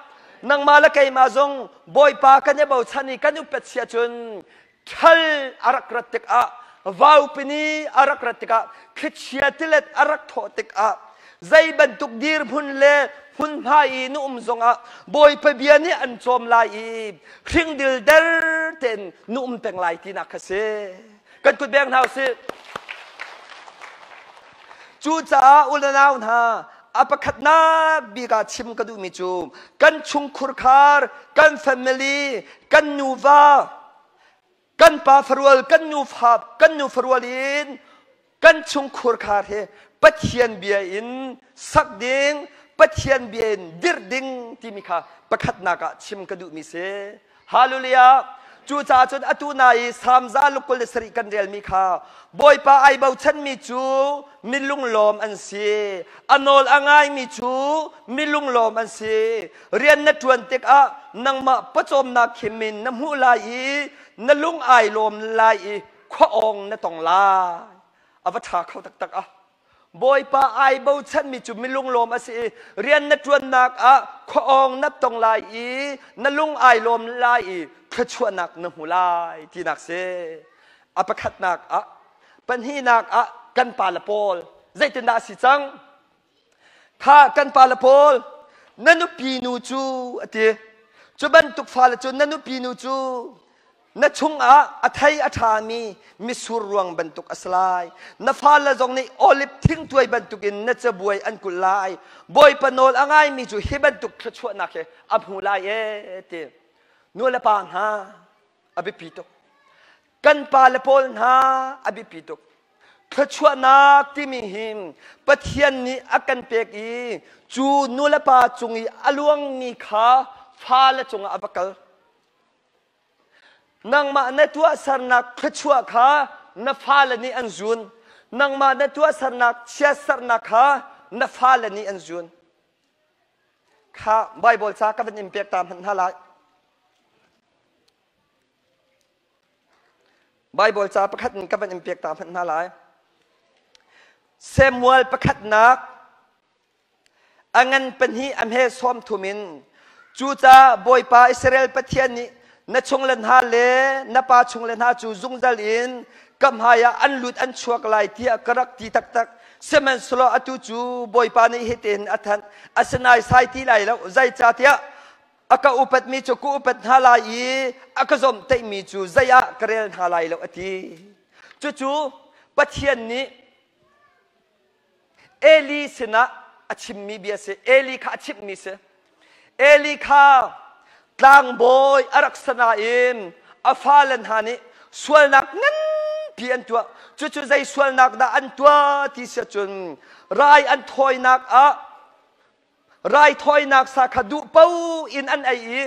Nangmah le keimah zong Bawipa kan i bochan i kan upat si ahcun ṭhal a rak rat tikah vaupini a rak rat tikah thlichia tilet a rak thawh tikah zei bantuk dirhmun le hmunhma i na um zongah Bawipa bia nih an cawm lai i hringdil der tein na um peng lai tinak kha si. Kan kut beng hna usih. Cucaah u le nau hna, a pakhatnak bik ah chim ka duhmi cu kan chungkhur khar, kan family, kan nuva, kan pa farual, kan nu fa, kan nu farual in kan chungkhur khar hi Pathian bia in sak ding, Pathian bia in dirh ding timi kha pakhatnak ah chim ka duhmi si. Hallelujah! Cucaah cun atu na i Salm 127 kan relmi kha Bawipa ai bochanmi cu mi lunglawm an si. A nawl a ngaimi cu mi lunglawm an si. Rian na ṭuan tikah nangmah pawcawmnak khim in na hmuh lai i na lung ai lawm lai i khua awng na tong lai. A va ṭha kho taktak ah. Bawipa ai bochanmi cu milunglawm a si i rian na ṭuannak ah khuaawng na tong lai i na lung ai lawm lai i thluachuahnak na hmu lai tinak si. A pakhatnak ah, pahnihnak ah kan pale pawl zeitindah a si cang? Kha kan pale pawl na nupi nu cu a ti. Cu bantuk fale cu na nupi nu cu Na chungah a thei a ṭhami mitsur ruang bantuk a si lai. Na fale zong nih oliv thingtuai bantukin na cabuai an kulh lai. Bawipa nawl a ngaimi cu hi bantuk thluachuahnak hi a hmu lai ee ti. Nu le pa hna a biapi tuk. Kan pa le pawl hna a biapi tuk. Thluachuahnak timi hi Pathian nih a kan pek i cu nu le pa cung i a luangmi kha fale cungah a va kal. Nangmah na tuahsernak thluachuah kha na fale nih an zun. Nangmah na tuahsernak chiatsernak kha na fale nih an zun. Kha Baibal ca ka van in pek ta hmanh hna lai. Baibal ca pakhat in ka van in pek ta hmanh hna lai. Samuel pakhatnak A ngan pahnih a hme sawm thum in cucaah Bawipa Israel Pathian nih na chungle hna le na pa chungle hna cu zungzal in ka hmaiah an lut an chuak lai tiah ka rak ti taktak. Sihmanhsehlaw atu cu Bawipa nih hitin a thanh, a si naisai ti lai lo, zeicahtiah a ka upatmi cu ka upat hna lai i a ka zawmhtaihmi cu zei ah ka rel hna lai lo, a ti. Cucu Pathian nih. Eli sinah a chimmi bia si. Eli kha a chimhmi si. Eli kha tlangbawi a rak si nain a fale hna nih sualnak nganpi an tuah. Cucu zei sualnak dah an tuah ti si ahcun rai an thawinak ah raithawinak sa kha duh paoh in an ei i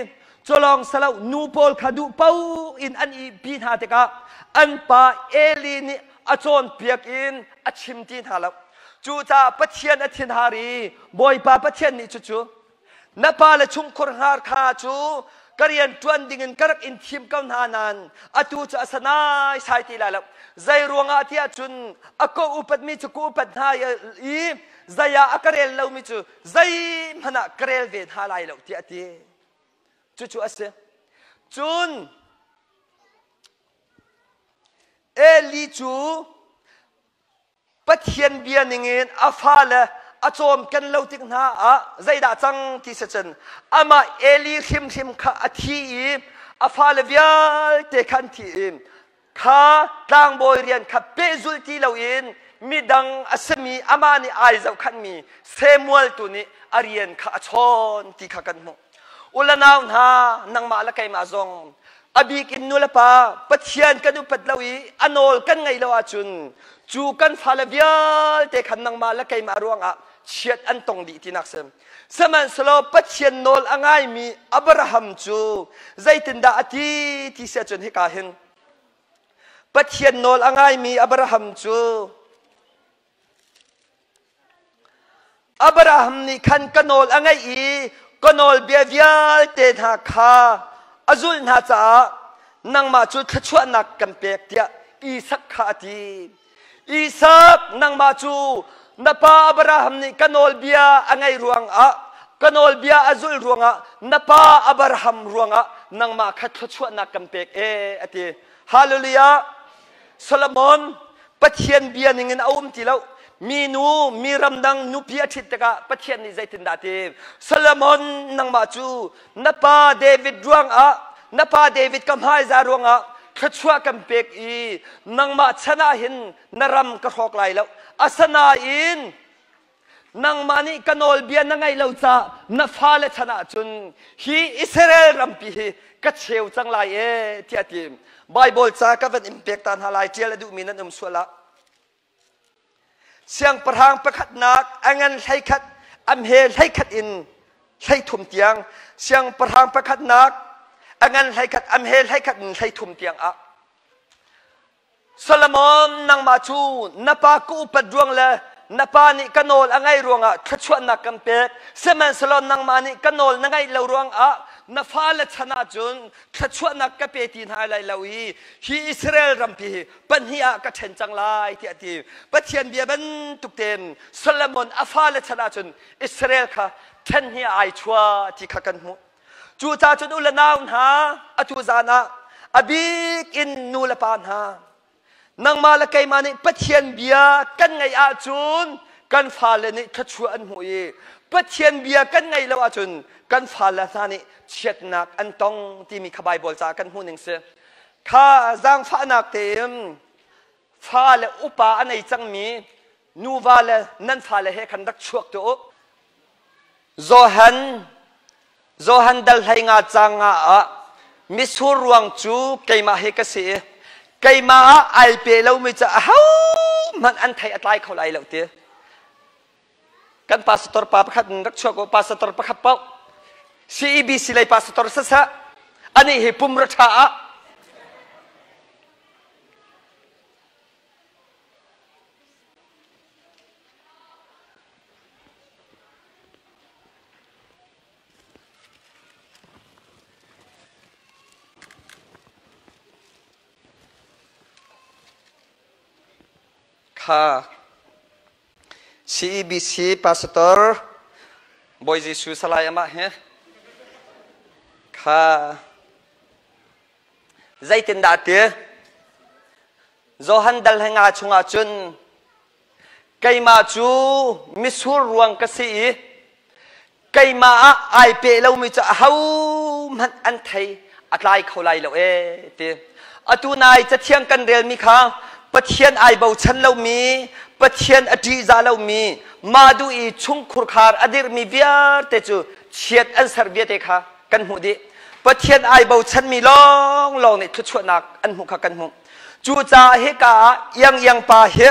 culawng salo nu pawl kha duh paoh in an ihpi hna tikah an pa Eli nih a cawnpiak in a chim ti hna lo. Cucaah Pathian a thinhar i Bawipa Pathian nih cucu na pa le chungkhur hngar kha cu ka rian ṭuan dingin ka rak in thim ko hna nain atu cu a sanai sai ti lai lo. Zei ruangah tiah cun a ka upatmi cu ka upat hna i zei ah a ka rel lomi cu zeihmanh ah ka rel ve hna lai lo tiah a ti. Cucu a si. Cun Eli cu Pathian bia ningin a fale a cawmken lo tik hna ah zeidah cang ti si cun amah Eli hrimhrim kha a thi i a fale vialte kha an thi i kha tlangbawi rian kha pehzulh ti loin midang a simi amah nih ai zohkhanhmi Samuel tu nih a rian kha a chawn ti kha kan hmuh. U le nau hna nangmah le keimah zong a bik in nu le pa Pathian kan upat lo i a nawl kan ngaih lo ahcun cu kan fale vialte khan nangmah le keimah ruangah chiat an tong dih tinak si. Sihmanhsehlaw Pathian nawl a ngaimi Abraham cu zeitindah a ti ti si ahcun hika hin Pathian nawl a ngaimi Abraham cu Abraham nih khan ka nawl a ngaih i ka nawlbia vialte hna kha a zulh hna caah nangmah cu thluachuahnak kan pek tiah Isak kha a ti. Isak nangmah cu na pa Abraham nih ka nawlbia a ngaih ruangah ka nawlbia a zulh ruangah na pa Abraham ruangah nangmah kha thluachuahnak kan pek e a ti. Hallelujah. Solomon Pathian bia ningin a um ti lo. Mi nu, mi ramdang nupi a ṭhit tikah Pathian nih zeitindah a ti? Solomon nangmah cu na pa David ruangah na pa David ka hmaiza ruangah thluachuah kan pek i nangmah chan ah hin na ram ka hrawk lai lo. Asinain nangmah nih ka nawlbia na ngaih lo caah na fale chan ah cun hi Israel rampi hi ka cheu cang lai e tiah a ti. Bible ca ka van in pek ta hna lai ṭial a duhmi nan um sual ah. Siangpahrang pakhatnak a ngan 11 a hme 11 in 33 tiang siangpahrang pakhatnak a ngan 11 a hme 11 in 33 tiang ah Solomon nangmah cu na pa ka upat ruang le na pa nih ka nawl a ngaih ruangah thluachuahnak kan pek sihmanhsehlaw nangmah nih ka nawl na ngaih lo ruangah na fale chan ahcun thluachuahnak ka pe ti hna lai lo i hi Israel rampi hi pahnih ah ka ṭhen cang lai tiah a ti. Pathian bia bantuk tein Solomon a fale chan ahcun Israel kha ṭhen hi ai chua ti kha kan hmuh. Cucaah cun u le nau hna atu zan ah a bik in nu le pa hna nangmah le keimah nih Pathian bia kan ngaih ahcun kan fale nih thluachuah an hmuh i Pathian bia kan ngaih lo ahcun kan fale hna nih chiatnak an tong timi kha Baibal caah kan hmuh ning si. Kha zaangfahnak tein fale upa a nei cangmi nuva le nan fale he khan rak chuak tuah u. Johan Johan dal 15 caang nga ah mitsur ruang cu keimah hi ka si i keimah ah ai pe lomi cu ahohmanh an thei a tlai kho lai lo ti. Kan pastor pa pakhat in rak chuak u pastor pakhat paoh CEBC lei pastor sasah anih hi pumra ṭha ah Kha CEBC Pastor Bawi Jesuh Salai amah hi kha zeitindah ti Johan dal he nga chungah cun keimah cu misur ruang ka si i keimah ah ai pe lomi cu ahohmanh an thei a tlai kho lai lo ee ti atu nai cathiang kan relmi kha Pathian ai bochan lomi Pathian a ṭihzah lomi. mah duh i chungkhur khar a dirhmi vialte cu chiat an ser vialte kha kan hmuh dih. Pathian ai bochanmi lawnglawng nih thluachuahnak an hmuh kha kan hmuh. Cucaah hika ah iangiang pa hi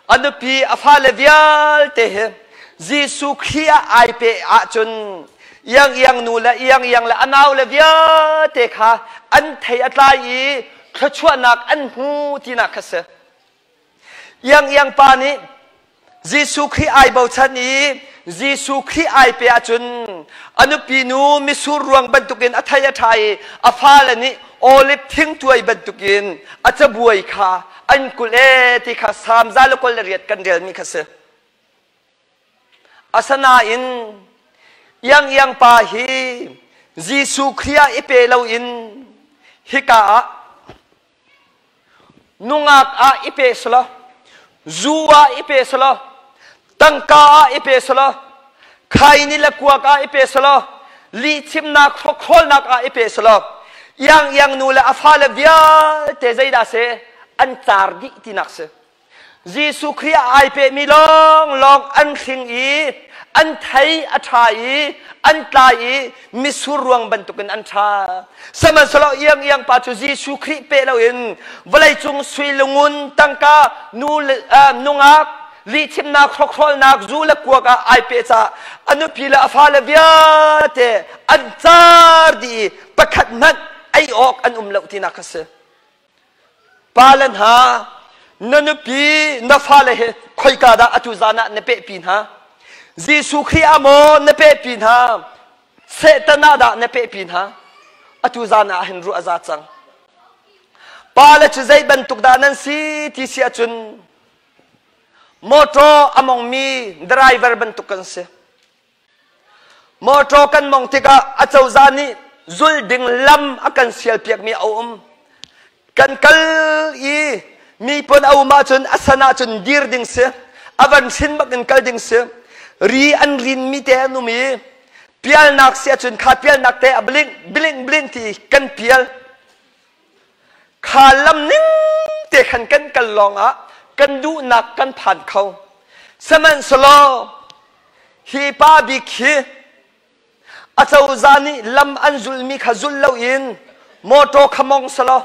a nupi a fale vialte hi Jesuh Khrih ah ai pe ahcun iangiang nu le iangiang le a nau le vialte kha an thei a tlai i thluachuahnak an hmu tinak kha si. Iangiang pa nih Jesuh Khrih ai bochan i Jesuh Khrih ai pe ahcun a nupi nu misur ruang bantukin a thei a ṭha i a fale nih olive thingtuai bantukin a cabuai kha an kulh e ti kha Salm 128 kan relmi kha si. Asinain iangiang pa hi Jesuh Khrih ah i pe loin hika ah nungak ah i pe selaw zu ah i pe selaw tangka ah i pe selaw khaini le kuak ah i pe selaw lihchimnak hrokhrawlnak ah i pe selaw iang iang nu le a fale vialte zeidah si an car dih tinak si. Jesuh Khrih ah ai pehmi lawnglawng an hring i an thei a ṭha i an tlai i mitsur ruang bantukin an ṭha. Sihmanhsehlaw iang iang pa cu Jesuh Khrih peh loin vawleicung sui le ngun tangka nu nungak lihchimnak hrokhrolnak zu le kuak ah ai peh caah a nupi le a fale vialte an car dih i pakhat hmanh ei awk an um lo tinak a si. Pale hna, na nupi, na fale he khoika dah atu zan ah na pehpi hna? Jesuh Khrih ah maw na pehpi hna? Satan ah dah na pehpi hna? Atu zan ah hin ruah a za cang. Pale cu zei bantuk dah nan si ti si ahcun motor a mongmi driver bantuk kan si. Mawṭaw kan mong tikah acozah nih zul ding lam a kan sialpiakmi a um. Kan kal i mi pon a um ahcun a san ahcun dir ding si. A van hrin bak in kal ding si. Ri an rinmi te an um i pialnak si ahcun kha pialnak te a blink blink blink ti kan pial. Kha lam ning te khan kan kal lawngah kan duhnak kan phan kho. Sihmanhsehlaw hi pa bik hi acozah nih lam an zulmi kha zul loin mawṭaw kha mong selaw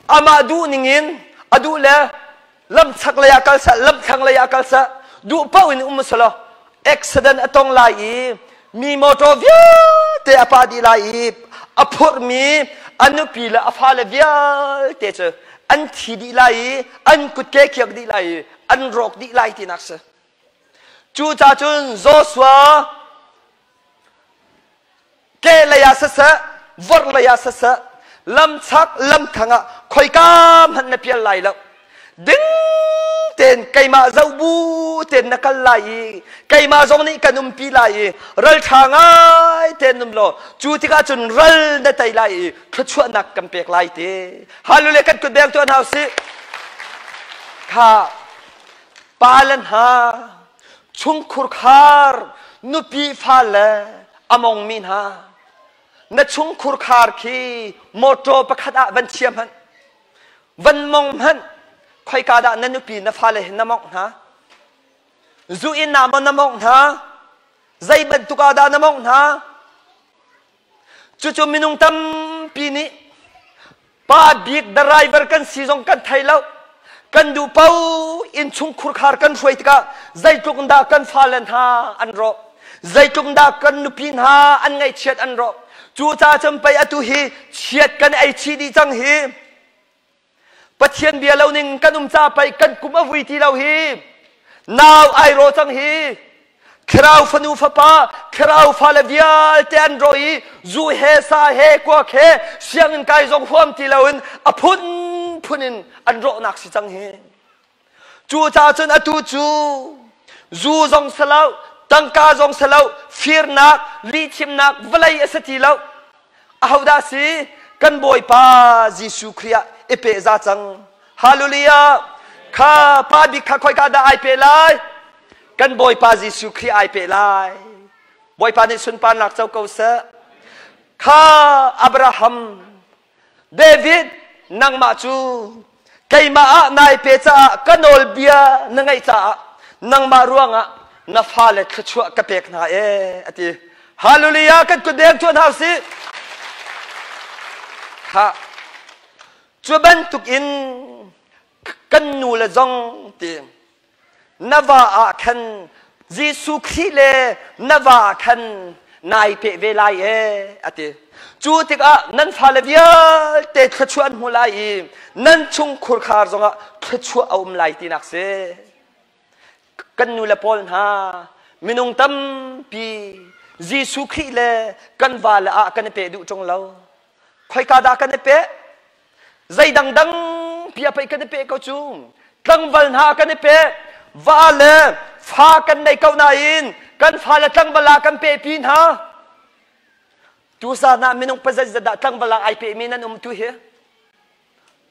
amah duh ningin a duh le lam chaklei ah kal seh lam thlanglei ah kal seh duh paoh in um selaw accident a tong lai i mi mawṭaw vialte a pah dih lai i a phurhmi a nupi le a fale vialte cu an thi dih lai i an kutke kiak dih lai i an rawk dih lai tinak si. Cucaah cun Joshua kehlei ah siseh, vorhlei ah siseh, lamchak lamthlang ah khoika hmanh na pial lai lo. Ding tein keimah zoh bu tein na kal lai i keimah zong nih kan umpi lai i ralṭha ngai tein um law cu tikah cun ral na tei lai i thluachuahnak kan pek lai ti. Hallelujah kan kut beng tuah hna usih. Kha Pale hna, chungkhur khar, nupi fale a mongmi hna, na chungkhur khar khi mawṭaw pakhat ah van chia hmanh, van mong hmanh, khoika dah na nupi na fale hi na mongh hna? Zu inn ah maw na mongh hna? Zei bantuk ah dah na mongh hna? Cucu minung tampi nih Pa bik driver kan si zong kan thei lo. Kan duh paoh innchung khurkhar kan hruai tikah zeitluk dah kan fale hna an rawh. Zeitluk dah kan nupi hna an ngaihchiat an rawh. Cucaah cun pei atu hi chiat kan ei chih dih cang hi. Pathian bia lo ning kan um ca pei kan kum a vui ti lo hi. Nau ai rawh cang hi. Thlarau fanu fapa, thlarau fale vialte an ro i zu he sa he kuak he sianginn kai zong huam ti loin a phunphun in an rawhnak si cang hi. Cucaah cun atu cu zu zong si lo, tangka zong si lo, firnak, lihchimnak vawlei a si ti lo. Ahodah si? Kan Bawipa Jesuh Khrih ah i pehza cang. Hallelujah! Kha pa bik kha khoika dah ai pe lai? Kan Bawipa Jesuh Khrih ai pe lai. Bawipa nih sunparnak co ko seh. Kha Abraham, David, nangmah cu keimah ah nai pe caah ka nawlbia na ngaih caah nangmah ruangah Na fale thluachuah ka pek hna ee a ti. Hallelujah kan kut deng tuah hna usih. Kha cu bantuk in kan nu le zong ti na va ah khan Jesuh Khrih le na va ah khan nai peh ve lai ee a ti. Cu tikah nan fale vialte thluachuah an hmu lai i nan chung khurkhar zongah thluachuah a um lai tinak si. Kan nu le pawl hna minung tampi Jesuh Khrih le kan vale ah kan i peh duh ṭung lo. Khoika dah kan i peh? Zei dangdang pi a pei kan i peh ko cu. Tlangval hna kan i peh. Va le fa kan nei ko nain kan fale tlangval ah kan pehpi hna. Tusa hna minung pazeizat dah tlangval ah ai pehmi nan um tu hi?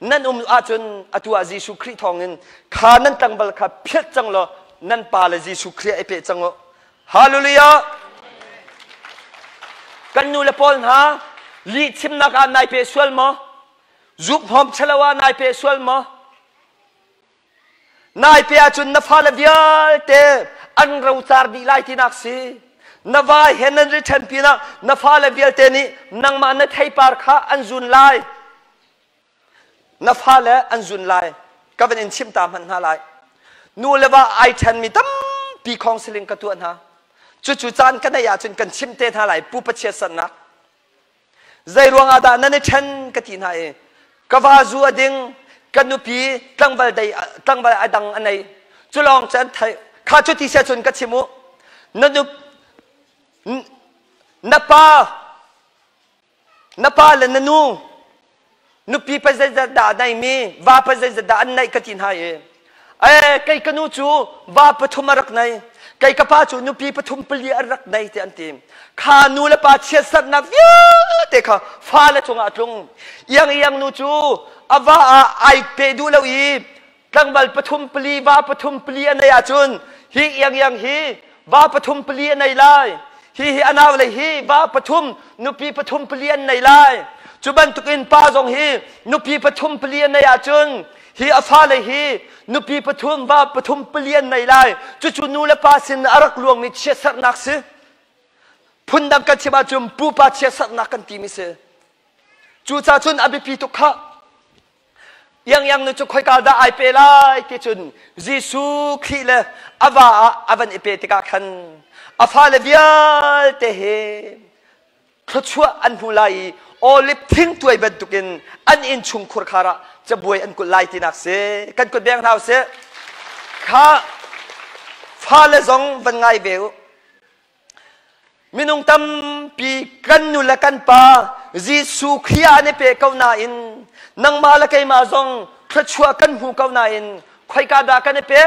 Nan um ahcun atu ah Jesuh Khrih thawngin kha nan tlangval kha phiat cang law nan pa le Jesuh Khrih ai peh cang u. Hallelujah! Kan nu le pawl hna lih chimnak ah nai pe sual maw? Zuk hnawm chelo ah nai pe sual maw? Nai pe ahcun na fale vialte an rocar dih lai tinak si. Na vai he nan ri ṭhen pinah na fale vialte nih nangmah na theipar kha an zun lai. Na fale an zun lai. Ka van in chimh ta hmanh hna lai. Nu le va ai ṭhenmi tampi counseling ka tuah hna. Cucu caan ka neih ahcun kan chimh te hna lai pu Pathian sannak. Zei ruangah dah nan i ṭhen ka ti hna i ka va zu a ding ka nupi tlangval dei tlangval a dang a nei cu lawng cu an theih kha cu ti sia cun ka chim u na nu na pa na pa le na nu nupi pa zeizat dah a neimi va pa zeizat dah an neih ka ti hna i e kei ka nu cu va pathum a rak nei kei ka pa cu nupi pathum pali a rak nei ti an ti kha nu le pa chiatserhnak vialte kha fale cungah a tlung iang iang nu cu a va ah ai pe duh lo i tlangval pathum pali va pathum pali a nei ahcun hi iang iang hi va pathum pali a nei lai hi hi a nau lei hi va pathum nupi pathum pali an nei lai cu bantukin pa zong hi nupi pathum pali a nei ahcun hi a fale hi nupi pathum va pathum pali an nei lai cucu nu le pa sin a rak luangmi chiatserhnak si phundang kan chim ahcun pupa chiatserhnak kan timi si cucaah cun a biapi tuk khah Iangiang nu cu khoika dah ai pe lai ti cun Jesuh Khrih le a va ah a van i pe tikah khan a fale vialte he thluachuah an hmu lai i olive thing tuai bantukin an innchung khurkhar ah cabuai an kulh lai tinak si kan kut beng hna usih kha fale zong van ngai ve u Minung tampi kan nu le kan pa Jesuh Khrih ah an i pe ko nain nangmah le keimah zong thluachuah kan hmu ko nain khoika dah kan i pe?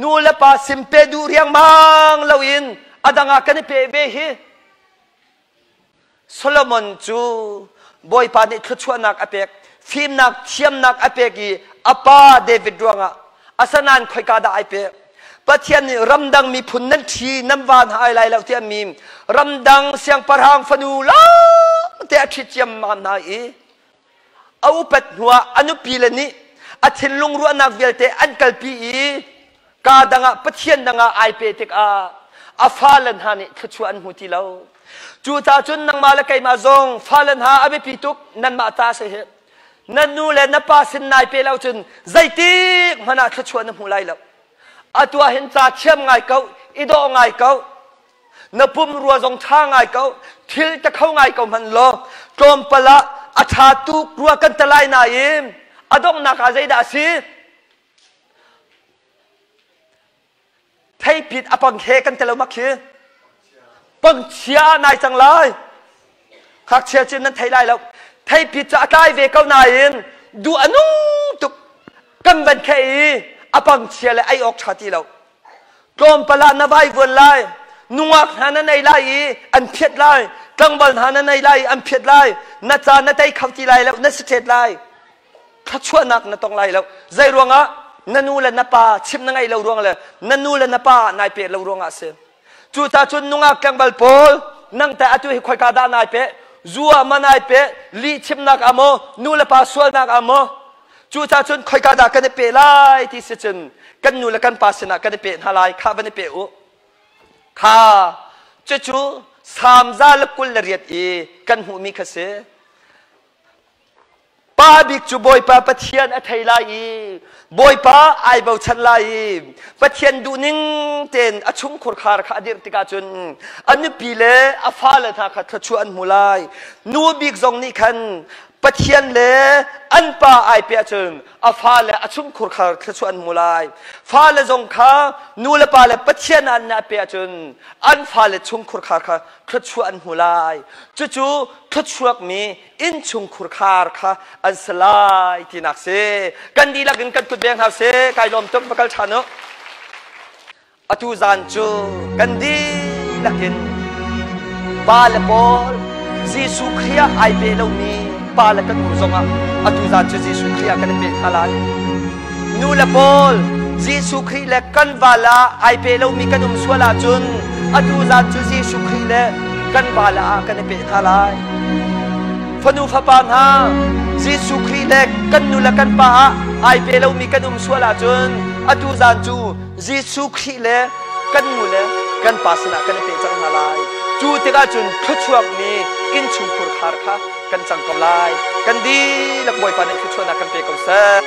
Nu le pa sim pe duh riangmang loin a dang ah kan i pe ve hi. Solomon cu Bawipa nih thluachuahnak a pek, fimnak thiamnak a pek i a pa David ruangah asanain khoika dah ai pek? Pathian nih ramdang miphun nan ṭhi nan van ai lai lo tiah mi ramdang siangpahrang fanu lawngte a ṭhit ciammam hna i a upat hnuah a nupi le nih a thinlung ruahnak vialte an kalpi i kaa dangah pathian dangah ai pe tikah a fale hna nih thluachuah an hmu ti lo cucaah cun nangmah le keimah zong fale hna a biapi tuk nanmah ta si hi na nu le na pa sin nai pe lo cun zeitik hmanh ah thluachuah na hmu lai lo atu ah hin ca thiam ngai ko i dawh ngai ko na pumrua zong ṭha ngai ko thil ta kho ngai ko hmanh law tlawmpal ah a ṭha tuk rua kan ta lai nain a donghnak ah zeidah a si theipit a pang he kan ti lo mak khi pangchia ah nai cang lai ngakchia cun nan thei lai lo theipit cu a tlai ve ko nain duh a nung tuk kan van kheh i a pangchia le ei awk ṭha ti lo Tlawmpal ah na vaivuan lai, nungak hna na nei lai i an phiat lai, tlangval hna na nei lai i an phiat lai, na ca na tei kho ti lai lo, na si ṭhet lai. Thluachuahnak na tong lai lo. Zei ruangah? Na nu le na pa chimh na ngaih lo ruang le na nu le na pa nai peh lo ruangah a si. Cucaah cun nungak tlangval pawl nang teh atu hi khoika dah nai peh? Zu ah ma nai peh? Lih chimnak ah maw? Nu le pa sualnak ah maw? Cucaah cun khoika dah kan i pe lai ti si cun kan nu le kan pa sinah kan i pe hna lai kha van i pe u. Kha cucu Salm 128 i kan hmuhmi kha si. Pa bik cu Bawipa Pathian a thei lai i Bawipa ai bochan lai i Pathian duhning tein a chungkhur khar kha a dirh tikah cun a nupi le a fale hna kha thluachuah an hmu lai. Nu bik zong nih khan Pathian le an pa ai pe ahcun a fale a chungkhur khar thluachuah an hmu lai. Fale zong kha nu le pa le Pathian an na pe ahcun an fale chungkhur khar kha thluachuah an hmu lai. Cucu thluachuakmi innchungkhur khar kha an si lai tinak si. Kan dihlak in kan kut beng hna sih. Kai lawm tuk va kal ṭhan u. Atu zan cu kan dihlak in pa le pawl Jesuh Khrih ah ai pe lomi pa le kan nu zongah atu zan cu Jesuh Khrih ah kan i pe hna lai. Nu le pawl Jesuh Khrih le kan val ah ai pe lomi kan um sual ahcun atu zan cu Jesuh Khrih le kan val ah kan i pe hna lai. Fanu fapa hna Jesuh Khrih le kan nu le kan pa ah ai pe lomi kan um sual ahcun atu zan cu Jesuh Khrih le kan nu le kan pa sinah kan i pe cang hna lai. Cu tikah cun thluachuakmi innchungkhur khar kha kan cang ko lai. Kan dihlak Bawipa nih thluachuahnak kan pe ko seh.